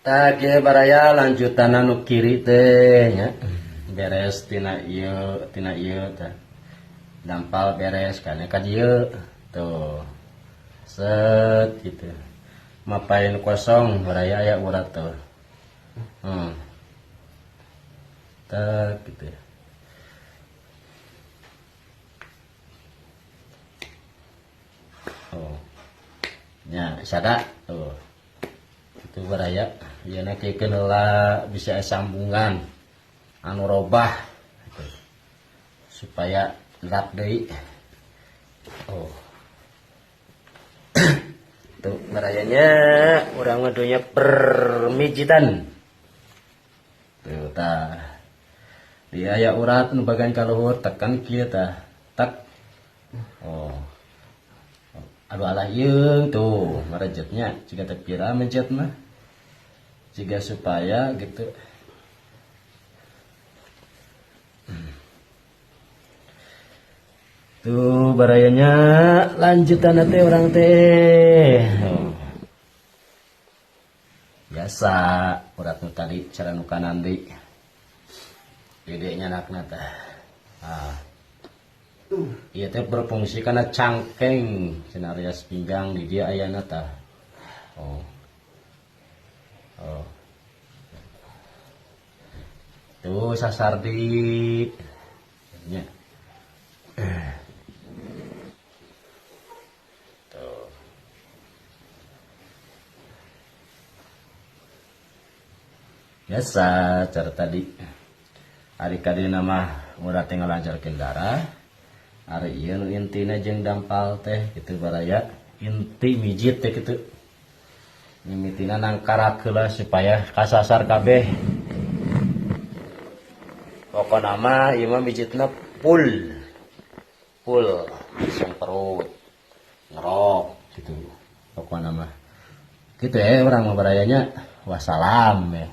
Tah kieu baraya lanjutan anu kiri teh nya. Beres tina ieu tah. Dampal beres kana ka dieu. Tuh. Set gitu. Mapain kosong baraya aya urat tuh. Tek gitu. Oh. Nya sada tuh. Itu baraya ieu na kieukeun heula bisa sambungan anu robah gitu. Supaya erat deui. Oh. Tuh barayanya urang mah dunya permijitan. Tuh tah. Dia aya urat nu bagian kaluhur tekan kieu tah. Tek. Oh. Aduh alah yeung tuh merejetnya jika teu pira mejet mah. Jika supaya gitu. Tuh barayanya lanjutan teh orang teh. Oh. Biasa urat nu tadi cara nu kanan deui. Gede nya anakna teh. Ah. Ieu teh berfungsi kana cangkeng cenah rias pinggang di dia ayana tah. Oh. Oh. Tuh sasardi. Nya. Tuh. Biasa cara tadi. Ari kadina mah urat teh ngalancarkeun darah. Ari ieu nu intina jeung dampal teh kitu baraya inti mijit teh kitu. Mimitina nangkarak heula supaya kasasar kabeh. Pokona mah ieu mah mijitna full. Full langsung perut. Ngerok gitu. Pokona mah. Kitu urang mah barayanya. Wassalam ya.